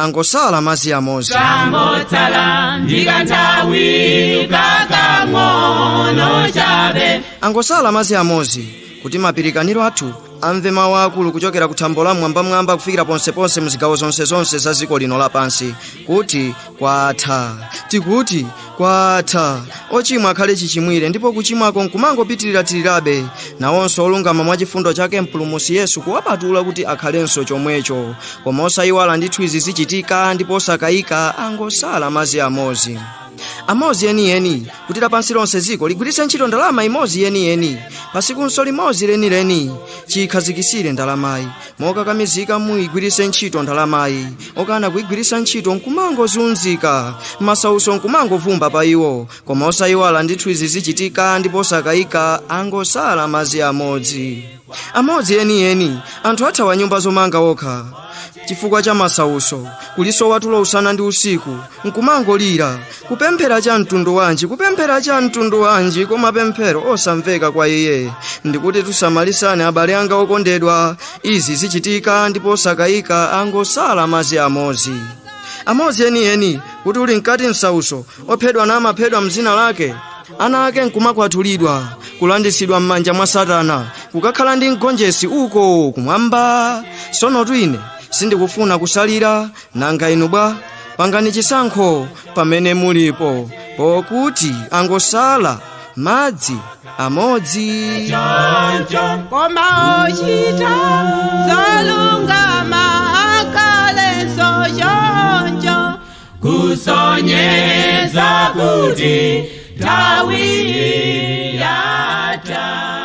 Angosala mazi amozi. Tangotsala ndikanthawi kakang'ono chabe. Angosala mazi amozi kuti mapirikaniro athu amve mawu akulu kuchokera kuthambo la mwambamwamba kufikira ponseponse muzigawo zonsezonse za dziko lino lapansi, kuti kwatha, tikuti kwatha. Ochimwa akhale chichimwire, ndipo kuchimwako nkumangopitiriratirirabe. Nawonso olungama mwachifundo chake Mpulumutsi Yesu kuwapatula kuti akhalenso chomwecho. Koma osayiwala ndithu, izi zichitika ndipo osakayika, angosala mazi amozi, amozi yeniyeni, kuti lapansi lonse ziko ligwiritse ntchito ndalama imodzi yeniyeni pasikunso limodzi lenileni. Chikhazikisire ndalamayi mokakamizika, muyigwiritse ntchito ndalamayi. Okana kuyigwiritsa ntchito nkumangozunzika, masauso nkumangovumba pa iwo. Koma osayiwala ndithu, izi zichitika ndipo osakayika, angosala mazi amodzi, amodzi yeniyeni. Anthu athawa nyumba zomanga okha chifukwa cha masauso, kuliso watulo usana ndi usiku nkumangolira, kupemphera cha mtundu wanji, kupemphera cha mtundu wanji, koma pemphero osamveka kwa iye. Ndikuti tusamalisane, abale anga okondedwa, izi zichitika ndipo osakayika, angosala mazi amodzi, amodzi yeniyeni, kuti uli mkati msauso, ophedwa na amaphedwa mzina lake, ana ake nkumakwatulidwa, kulandisidwa m'manja mwa Satana, kukakhala ndi mgonjesi uko kumwamba. Sono twine sindikufuna kusalira, nanga inu bwa? Pangani chisankho pamene mulipo, pokuti angosala madzi amodzi. Koma ochita zolungama akhalenso choncho, kusonyeza kuti nthawi yatha.